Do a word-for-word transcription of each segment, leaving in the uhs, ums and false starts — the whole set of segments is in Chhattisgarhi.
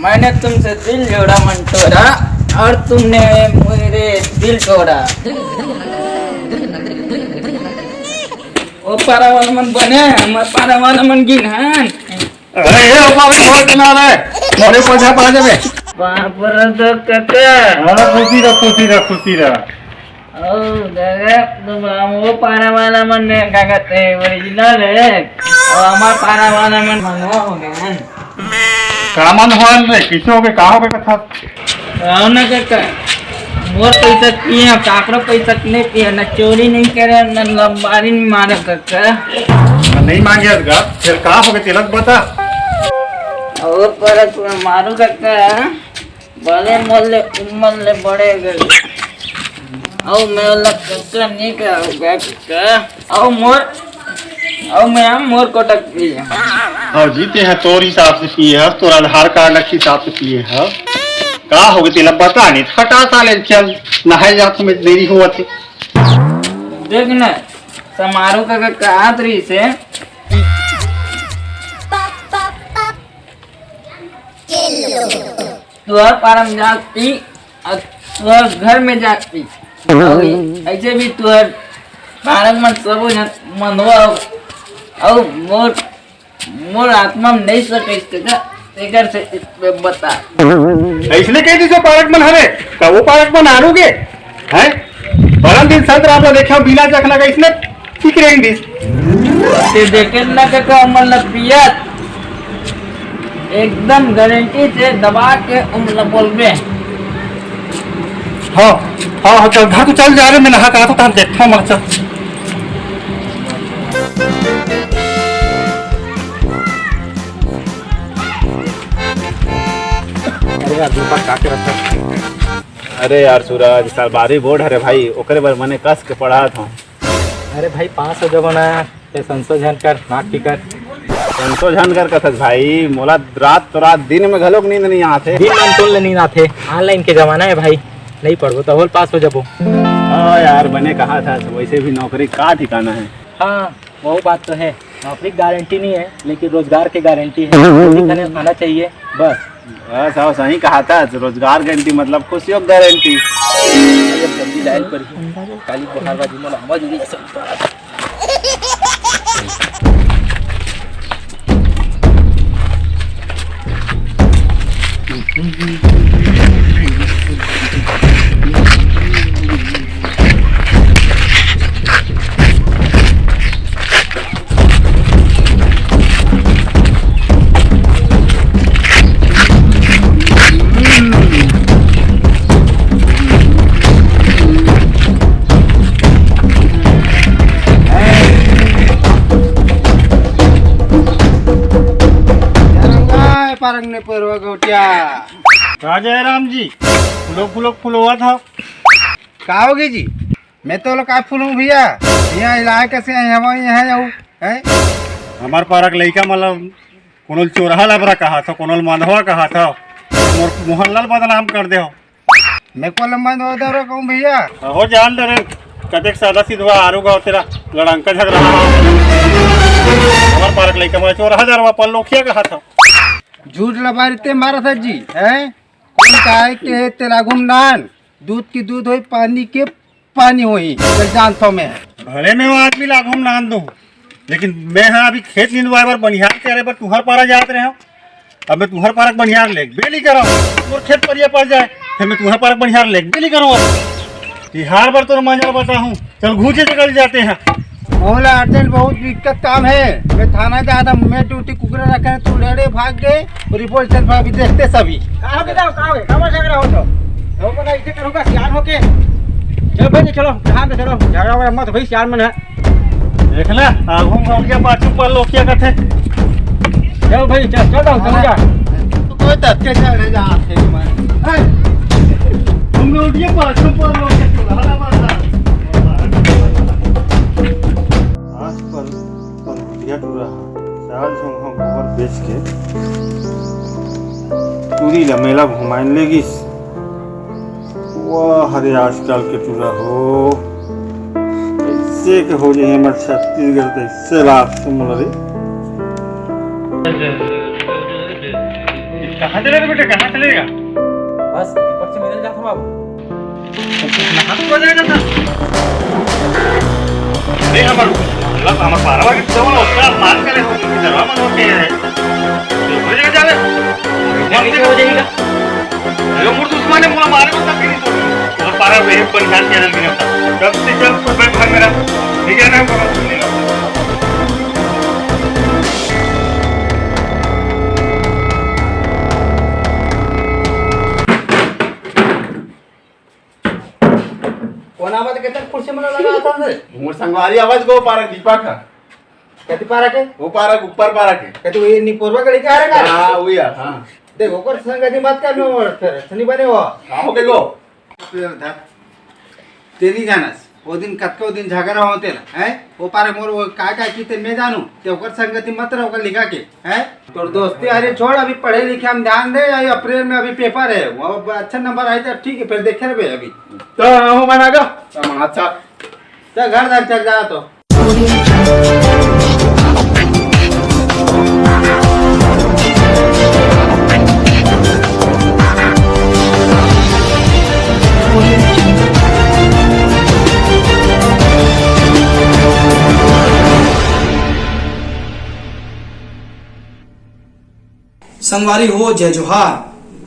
मैंने तुमसे दिल जोड़ा मंटोरा, और तुमने मेरे दिल तोड़ा। ओ पारा वाला मन बने, हमर पारा वाला मन गिनहन। अरे, ये ऊपर में छोड़ के ना रे, मोरे पैसा पा जाबे। बाप रे, तो कका। हाँ, खुशी रह, खुशी रह, खुशी रह। ओ, गजब, तुम हम वो पारा वाला मन ने का कहते हैं, ओरिजिनल है। और हमार पारा वाला मन मनवा हो गए हैं। का मन होन रे? किसे हो गए? का हो गए कथा? आओ ना काका, मोर पैसा पिए, काकरो पैसा नहीं पिए, ना चोरी नहीं करे, ना लंबारी नहीं मारे काका। नहीं मांगे गा, फिर का हो गए? तिलक बता। और पर मारू काका, भले मोर ले उम्र ले बड़े गए, अउ मैं ओला कक्का नहीं कहूँगा कक्का। अउ मोर, अउ मैं मोर कोटक पिए। और जी, ते है तोर हिसाब से पिए हस, तोर आधार कार्ड के हिसाब से पिए हस। का हो गए तेला बता नहीं, फटा साले चल, नहाए जात में देरी होवत हे। देख न, समारोह का, का कहत रही से। तुहर पारम जात पी, अउ तुहर घर में जात पी। अउ ऐसे भी तुहर पारक मन सबो झन मनवा हो। अउ मोर, मोर आत्मा में नहीं सके तेकर, तेकर से बता। ऐसने कह दीजिए पारक मन हरे, का वो पारक मन आरू के? हैं? बड़ा दिन संत राम ला देखा बिना जखना का इसने ठीक रही दिस। ते देखे ना काका, उमन ला पियत एकदम गारंटी से दबा के उमन ला बोलबे। हाँ, हाँ, हाँ, चल, धा तू चल जा रे, मैं नहा के आता हूँ, तब देखता हूँ, मैं चल। अरे यार, दीपक का करत है? अरे यार सूरज, साल बारहवीं बोर्ड हरे भाई, ओकरे बर मने कस के पढ़ात हूँ। अरे भाई, पास हो जबो ना, ते संसो झन कर, नाक टिकर। संसो झन कर कथस भाई, मोला रात तो रात, दिन में घलोक नींद नहीं आथे। दिन में कौन ले नींद आथे? ऑनलाइन के जमाना है भाई, नहीं पढ़बो तो होल पास हो जबो। हाँ यार, बने कहा था, वैसे भी नौकरी का ठिकाना है। हाँ, वो बात तो है, नौकरी की गारंटी नहीं है, लेकिन रोजगार की गारंटी है। जल्दी खाने आना चाहिए, बस। बस, हाँ, सही कहा था, रोजगार गारंटी मतलब खुशियों की गारंटी। भाई, अब जल्दी डायल पर ही काली बुखार बाजी मोला आवाज नहीं सुन पा रहा। पारंग ने परवा गौटिया। का जयराम जी, फूलो फूलो फुलवा था। का होगे जी? मैं तो लोग का फूलूं भैया, यहाँ इलाके से आए, हम यहाँ आऊ, हैं? हमार पारक लइका मतलब कोनो ल चोरहा लबरा कहा था, कोनो ल मंदवा कहा था, मोर मोहल्ला ल बदनाम कर दे हो। मैं को ल मंदवा दरो कहूँ भैया? हो जान डरे, कतेक सादा सीधवा आरू गाँव तेरा लड़ंका झगड़ा हो। हमार पारक लइका मैं चोरहा दरवा पर लोखिया कहा था। झूठ लबारी ते मारा था जी, हैं? कौन कहा है कि तेरा गुमनान? दूध की दूध होई, पानी के पानी होई, तो जानथो मैं। भले मैं वो आदमी ला घूम नान दूँ, लेकिन मैं हाँ अभी खेत निंदवाए बर बनिहार करे बर तुहर पारा जात रहे हूँ। अब मैं तुहर पारा के बनिहार लेग बेली कराऊँ, मोर खेत परिया पड़ जाए, फिर मैं तुहर पारा के बनिहार लेग बेली करूँ। अब तिहार बर तोर मंजर बताहूँ, चल घूचे निकल जाते हैं। मोला अर्जेंट बहुत दिक्कत काम है, मैं थाना जात हूँ, मैं ड्यूटी कुकरा रखे हैं, तू लेड़े भाग गए, रिपोर्ट चल भाग देखते सभी। का हो गया? का हो गया? का झगड़ा हो तो? तो बना इसे करूँगा सियान होके। चल भाई चलो, ध्यान से चलो, झगड़ा वगड़ा मत भाई, सियान मन है। देख ले, आगू में हो गया, पाछू पर लोग क्या कहते। चल भाई, चल, चल रहा हूँ, चल जा। तू कोई तब के चढ़े जा, आते ही मैं। ए, तुम लोग ये पाछू पर लोग क्या चुरा रहा है? आज पर, पर बढ़िया टूरा है। चार झोंका गोबर बेच के टूरी ला मेला घुमाइन ले गिस। वाह रे, आजकल के टूरा हो, कैसे के हो जाए हमर छत्तीसगढ़, कैसे लाभ से मोला रे। कहाँ चले रे बेटा, कहाँ चलेगा? बस दीपक से मिलने जाता हूँ बाबू। तो कुछ ना हाथ को जाएगा था। अरे हमार, मतलब हमार पारा के जवन उसका मार करे हो, डरवा मत होते हैं। तो हो जाएगा, जावे। कौन से हो जाएगा? अरे मूर्ख दुश्मन है, मोला मारे को तक नहीं सोचे। और पारा वे एक बनिहार चैनल भी नहीं था। जब से जब कुछ बैठ भाग मेरा, ठीक है ना, बाबा, सुनिएगा। कोन आवाज के तक कुर्सी में लगा था रे? मोर संगवारी आवाज को पारा दीपक है। कति पारा के? वो पारा के, ऊपर पारा के। कति वो ये निपोरवा गली के आ रहा का? हाँ, वही है, हाँ। देख, ओकर संगति मत कर, नो, फिर सनी बने हो। का हो गए गो? तेरी जानस, वो दिन कतको दिन झगड़ा होते ला, हैं? वो पारे मोर वो का का की ते मैं जानू, ते ओकर संगति मत रह, ओकर लिखा के, हैं? तोर दोस्ती अरे छोड़, अभी पढ़े लिखे हम ध्यान दे, या अप्रैल में अभी पेपर है, वो अब अच्छा नंबर आए तो ठीक है, फिर देखे रहे अभी। तो हम बना का? हम अच्छा। तो घर तक चल जा तो। संगवारी हो, जय जोहार।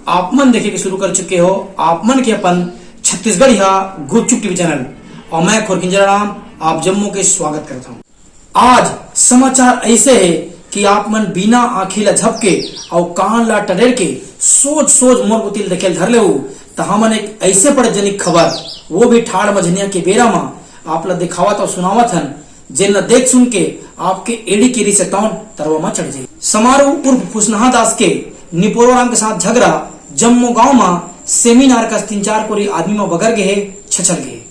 आप मन देखे के शुरू कर चुके हो आप मन के अपन छत्तीसगढ़िया गुपचुप टीवी चैनल, और मैं खोरकिंजरा राम आप जम्मो के स्वागत करता हूँ। आज समाचार ऐसे है कि आप मन बिना आँखी ला झपके और कान ला टरेर के सोच सोच मोर कोति ल देखे ल धर लेहू, त हमन एक ऐसे पड़े जनिक खबर, वो भी ठाड़ मझनिया के बेरा म आप ला दिखावत और सुनावत हन, जेन ला देख सुन के आपके एड़ी के रिस तौन तरवा म चढ़ जाई। समारू उर्फ फुसनहा दास के निपोरवा राम के साथ झगड़ा जम्मो गांव म सेमिनार कस तीन चार कोरी आदमी म बगर गे हे, छछल गे हे।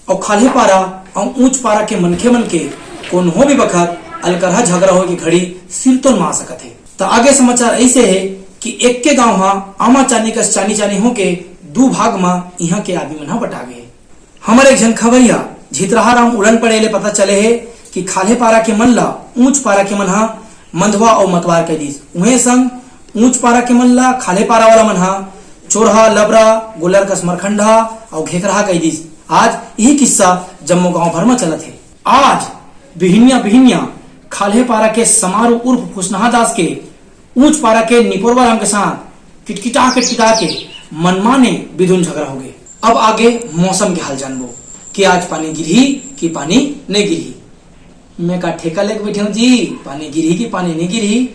अउ खाल्हे पारा अउ ऊंच पारा के मनखे मन के कोनो भी बखत अलकरहा झगड़ा होए के घड़ी सिरतोन म आ सकत हे। त आगे समाचार अइसे हे कि एक्के गांव ह आमा चानी कस चानी चानी होके दू भाग म इहां के आदमी मन ह बटा गे हे। हमर एक झन खबरिया झितराहा राम उड़न पड़े ले पता चले हे कि खाल्हे पारा के मन ल ऊंच पारा के मन ह मंधवा अउ मतवार कहि दिस। उहें संग ऊंच पारा के मन ला खाल्हे पारा वाला मन हा चोरहा, लबरा, गोल्लर कस मरखंडहा अउ घेखरहा कहि दिस। आज इही किस्सा जम्मो गांव भर म चलत हे। आज बिहिनिया बिहिनिया खाल्हे पारा के समारू उर्फ फुसनहा दास के ऊंच पारा के निपोरवा राम के साथ किटकिटा किटकिटा के मनमाने बिधुन झगड़ा होगे। अब आगे मौसम के हाल जानबो कि आज पानी गिरही कि पानी नइ गिरही। मैं का ठेका लेके बैठे हूँ जी, पानी गिरही कि पानी नहीं गिरही।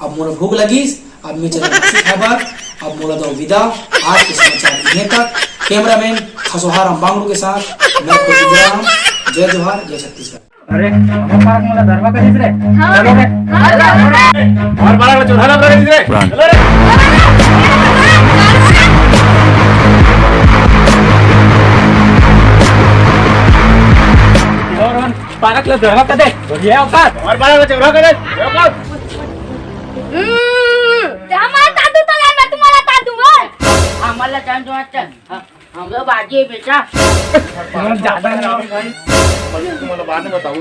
अब मोला भूख लगिस, अब मैं चला मासी खाए बर। अब मोला दो विदा। आज के समाचार इहें तक। कैमरामैन खसोहाराम बांगड़ू के साथ मैं खुद राम। जय जोहार, जय छत्तीसगढ़। अरे, हमारे पास मोला धरवा करिस रे। हाँ। चलो रे। हाँ, चलो रे। हमारे पास चौधा लग रहा है रे। चलो रे। और पारक ले दरवा कर दे। बढ़िया औकात। हमारे पारक ले दरवा कर दे। औकात। हम्म, ते हमार तादू तो जान, मैं तुम्हारा तादू हूँ। हमारा जान जो अच्छा। हाँ, हम लोग बाजी है बेटा। ज्यादा ना हो भाई। तुम्हारा बाद में बताऊँ।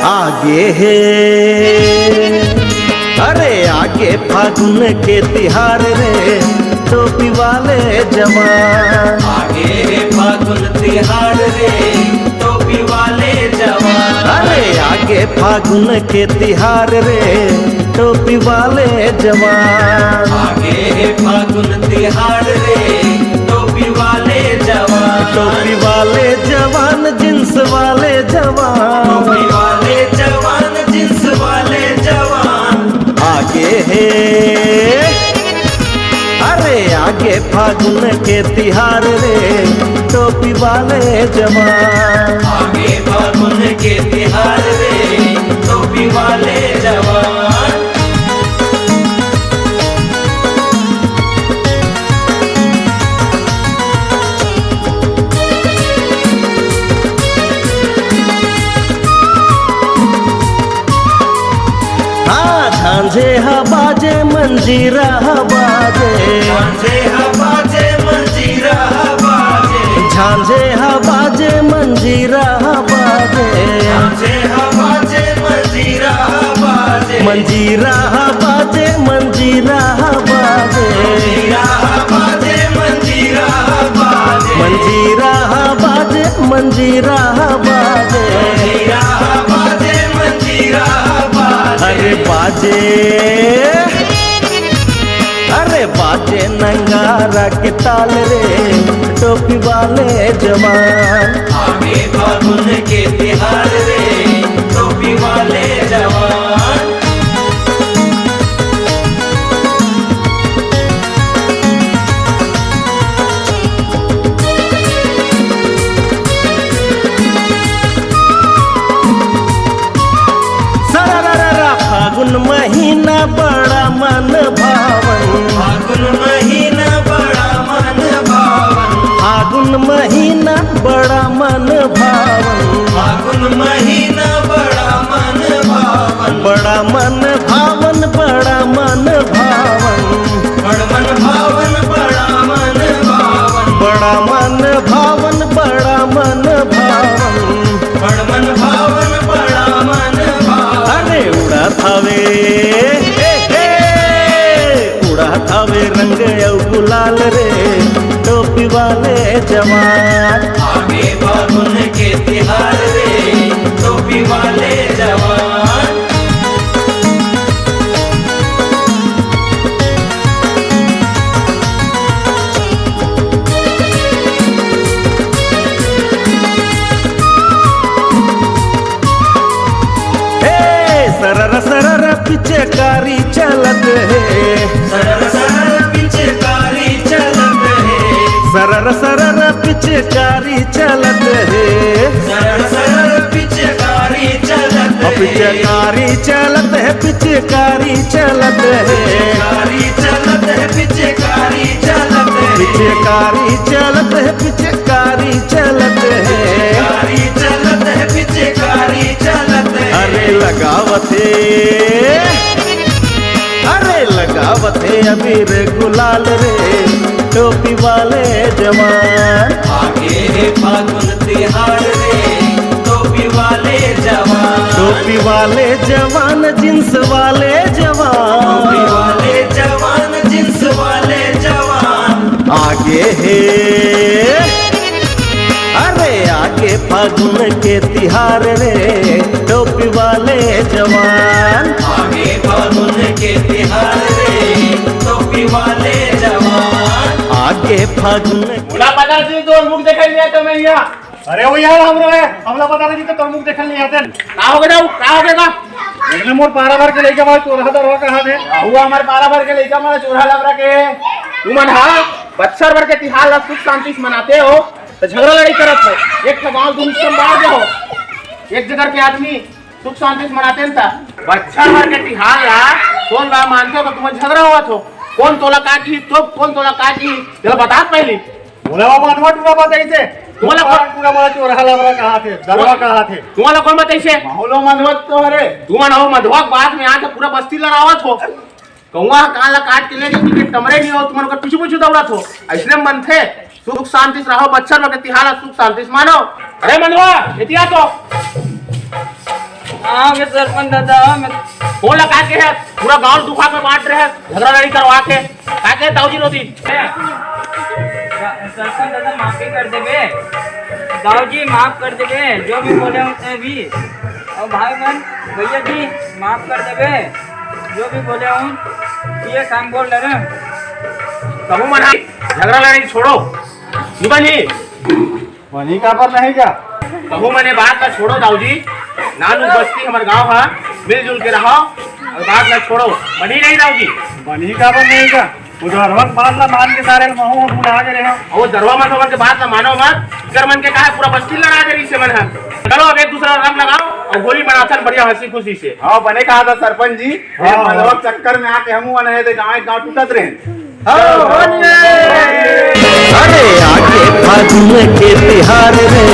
आगे हे, अरे आगे फागुन के तिहार रे, टोपी वाले जवान। आगे हे फागुन तिहार रे, टोपी वाले जवान। अरे आगे फागुन के तिहार रे, टोपी वाले जवान। आगे हे फागुन तिहार रे, टोपी वाले जवान। टोपी वाले जवान, जींस वाले जवान। टोपी वाले जवान, जींस वाले जवान। आगे हे, अरे आगे फागुन के तिहार रे, टोपी वाले जवान। आगे फागुन के तिहार रे, टोपी वाले जवान। झांझे ह बाजे, मंजीरा ह बाजे। झांझे ह बाजे, मंजीरा ह बाजे। झांझे ह बाजे, मंजीरा ह बाजे। झांझे ह बाजे, मंजीरा ह बाजे। मंजीरा ह बाजे, मंजीरा ह बाजे। मंजीरा ह बाजे, मंजीरा ह बाजे। मंजीरा ह बाजे, मंजीरा ह बाजे। मंजीरा ह बाजे, मंजीरा ह बाजे। अरे बाजे, अरे बाजे नंगारा के ताल रे, टोपी वाले जवान। आगे फागुन के तिहार रे, टोपी वाले जवान। सरररर, फागुन महीना बड़ा मन भावन। फागुन महीना बड़ा मन भावन। फागुन महीना बड़ा मन भावन। फागुन महीना बड़ा मन भावन। बड़ा मन भावन, बड़ा मन भावन। बड़ मन भावन, बड़ा मन भावन। बड़ा मन भावन, बड़ा मन भावन। बड़ मन भावन, बड़ा मन भावन। अरे उड़त हवे, हे, हे, उड़त हवे रंग अउ गुलाल रे, टोपी वाले जवान। आगे फागुन के तिहार रे, टोपी वाले जवान। हे सरर सरर पिचकारी चलत हे। सरर सरर पिचकारी चलत हे। सरर सरर पिचकारी चलत हे। सरर सरर पिचकारी चलत हे। पिचकारी चलत हे, पिचकारी चलत हे। पिचकारी चलत हे, पिचकारी चलत हे। पिचकारी चलत हे, पिचकारी चलत हे। पिचकारी चलत हे, पिचकारी चलत हे। अरे लगावत हे, अरे लगावत हे अबीर गुलाल रे, टोपी वाले जवान। आगे हे फागुन तिहार रे, टोपी वाले जवान। टोपी वाले जवान, जींस वाले जवान। टोपी वाले जवान, जींस वाले जवान। आगे हे, अरे आगे फागुन के तिहार रे, टोपी वाले जवान। आगे फागुन के तिहार रे, टोपी वाले जवान। आगे फागुन। मोला पता रहितिस तोर मुख देखे नइ आतेंव मैं इहाँ। अरे वो यार, हमरो हे, हमला पता रहितिस त तोर मुख देखे नइ आतेन। का होगे दाऊ? का होगे? देख ले, मोर पारा भर के लइका मन चोरहा लबरा काहथे। अउ हमर पारा भर के लइका मन चोरहा लबरा काहथे। तुमन हा बछर भर के तिहार ला सुख शांति से मनाते हो, त झगरा लड़ई करत हो। एक ठा गांव दूनों से बांट दे हो, एक जगह के आदमी सुख शांति से मनातेन त। बछर भर के तिहार ला कोन गांव मानथे हो, त तुमन झगरा होवत हो। कोन तोला का किहिस, तो कोन तोला का किहिस, तेला बता त पहिली। मोला वो मनवा टूरा बताइसे। तुमन ला कोन टूरा, मोला चोरहा लबरा काहथे, दरवा काहथे। तुमन ला कोन बताइसे? माहौल वो मनवा तो हरे। तुमन वो मनवा के बात में आके पूरा बस्ती लड़ावत हो। कौवा ह कान ला काट के ले गे, के टमरे नइ हो, तुमन ओकर पीछू पीछू दौड़त हो। अइसने मनथे, सुख शांति से रहो, बछर भर के तिहार ला सुख शांति से मानो। अरे मनवा, एती आ तो। आओ गे सरपंच दादा, आओ मैं। कोन ला काट के हे? पूरा गांव दुखा के बांट रहे, झगरा लड़ई करवा के। का के दाऊ जी रोती? सरपंच दादा, माफी कर देबे। दाऊ जी, माफ कर देबे, जो भी बोले हों तैं भी। अउ भाई बहन, भैया जी, माफ कर देबे, जो भी बोले हों, ये काम बोल रहे। तहू मन हा झगरा लड़ई छोड़ो, निबा जी। बनी काबर नहीं का? कहूँ मने बात ला छोड़ो दाऊ जी, नानू बस्ती हमर गांव हा, मिलजुल के रहो अउ बात ला छोड़ो। बनी नहीं दाऊ जी? बनी काबर नहीं का? वो दरवा के बात ला मान के सारे महूं भुला गे रहेंव। अउ वो दरवा मन के बात ला मानो मत, एकर मन के का हे पूरा बस्ती लड़ा दे रहिसे मन हा। चलो अब एक दूसरा रंग लगाओ अउ होली मनाथन बढ़िया हंसी खुशी से। हाँ, बने कहा था सरपंच जी, हाँ, ये हाँ। मनवा के चक्कर में आके हमू मन हे ते गांव गांव टूटत रहेन। अरे आगे फागुन के तिहार रे,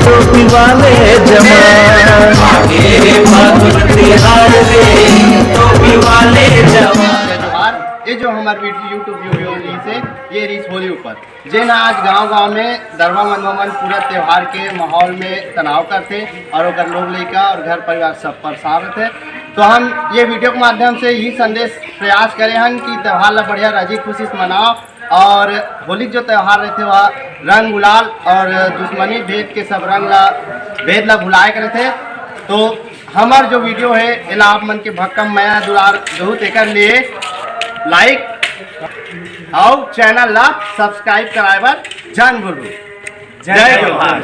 टोपी वाले जवान। आगे फागुन तिहार रे, टोपी वाले पर वीडियो YouTube वीडियो रिहिस हे, ये रिहिस होली ऊपर, जेन आज गांव-गांव में दरवा मनवा मन पूरा त्योहार के माहौल में तनाव करथे और ओकर लोग लइका और घर परिवार सब परेशान रथे। तो हम ये वीडियो के माध्यम से यही संदेश प्रयास करे हन कि त्योहार ला बढ़िया राजी खुशी से मनाओ और होली के जो त्योहार रहिथे वह रंग गुलाल और दुश्मनी भेद के सब रंग ला, भेद ला भुलाए के रहिथे। तो हमर जो वीडियो हे एला आप मन के भक्कम मया दुलार दहू, तेकर लिए लाइक अउ चैनल ला सब्सक्राइब कराए बर झन भूलहू। जय जोहार।